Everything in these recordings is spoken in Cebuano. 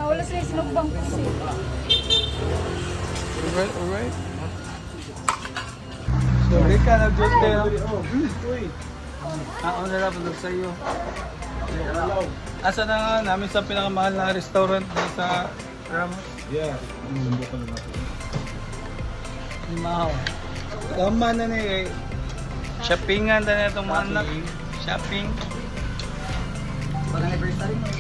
Ah, wala sila sinugbang pusit. Alright, alright. So, di ka nag-joke kayo. Ako na lang sa iyo. Asa na nga namin sa pinakamahal na restaurant na sa Ramos? Yeah. Limaw. Tama na ni eh. Shoppingan na na itong mga anak. Shopping. Pag anniversary mo,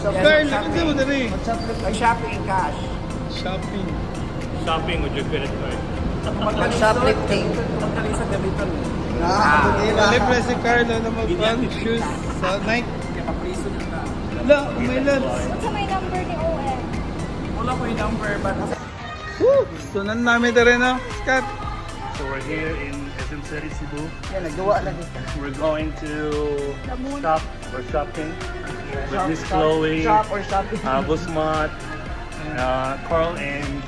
Carl, ano mo na rin? Mag-shopping in cash. Shopping. Shopping with your credit card. Mag-shoplifting. Ah, Libre si Carlo na mag-pang shoes sa Nike. La, may loves. What's may number ni OM? Wala ko yung number, but Woo! So, nan namin na rin, no? Scott. So we're here in SM City, Cebu. Yan, nagduwa lang. We're going to shop or shopping with Miss Chloe, Shop or shopping. Busmat, Carl, and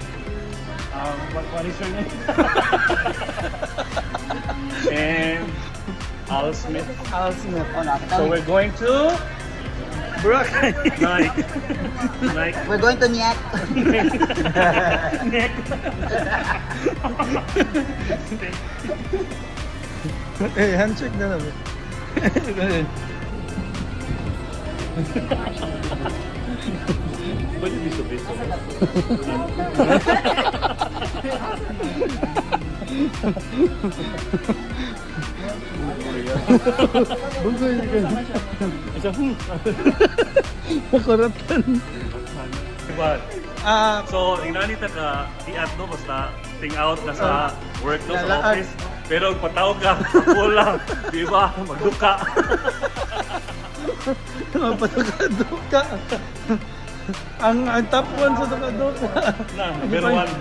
what is your name? And Al Smith. Al Smith. Oh, nakita So mo. we're going to Boracay. Nike. Nike. We're going to Nyak. Nick. Eh, handshake na namin. Pwede biso-biso. Bugoy ka. Isa, Nakuratan. Diba? Ah, So, inanita ka, i-add no, basta ting out na sa work no, sa Lalaag. office. Pero patawag ka, wala, di ba? Magduka. mapatuka-duka. Ang top 1 sa duka-duka. Na, number one.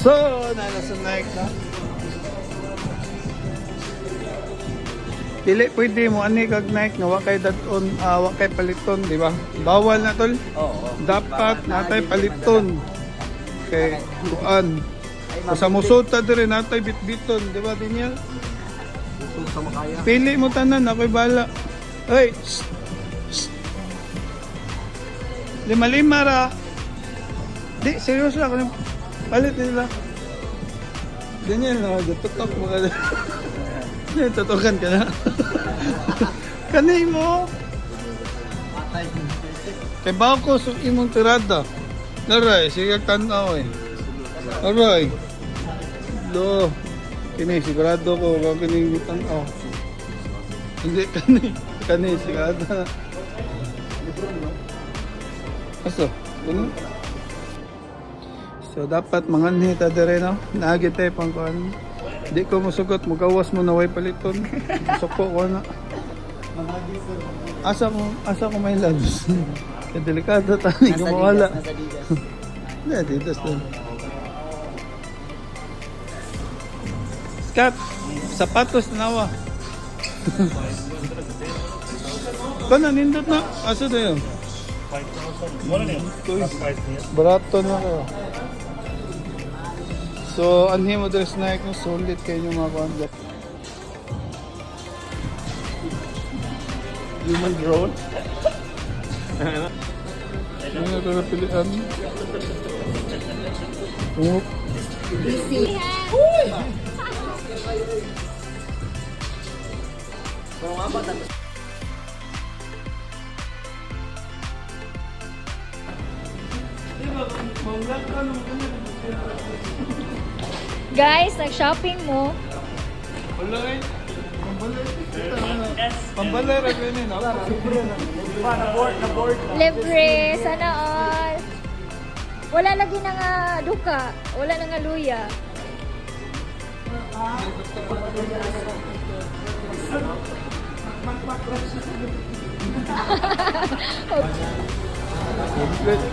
So, nana sa Nike na. Dili pwede mo ani kag Nike nga wa kay dadon, wa kay paliton, di ba? Bawal na tol. Oo. Dapat natay paliton. Kay kuan. Sa musod ta diri natay bitbiton, di ba Daniel? Sa makaya. Pili mo tanan, ako'y bala. Ay, shh, shh. Lima-lima ra. Di, seryoso ako. Palit nila. Daniel, no, tutok mo ka. Hindi, tutokan ka na. Kanay mo. Kay ko sa imong tirada. Aray, sige tanaw eh. Aray. Lo. Kini sigurado ko kung kini tanaw. Hindi kani kani sigurado na. Aso, ganun. So dapat manganhi ta dire no. Naagi tayo pang kuan. Di ko musugot, mugawas mo na way paliton. Suko ko na. Asa ko may loves. Kaya delikado tani Nasa gumawala. Adidas, nasa Adidas. Hindi, Adidas din. Scott, sapatos na nawa. Kana nindot na. Asa na yun? 5,000. Wala na yun. Top price niya. Barato na kayo. So, anhi mo dress Nike no, sulit kayo yung mga kuan. Human drone. Ano na ito napilian? Oh, Easy. Guys, nag-shopping mo. Wala eh. Pambalay. Pambalay ra gani no. Libre, sana all. Wala lagi na nga duka, wala na nga luya. Complete.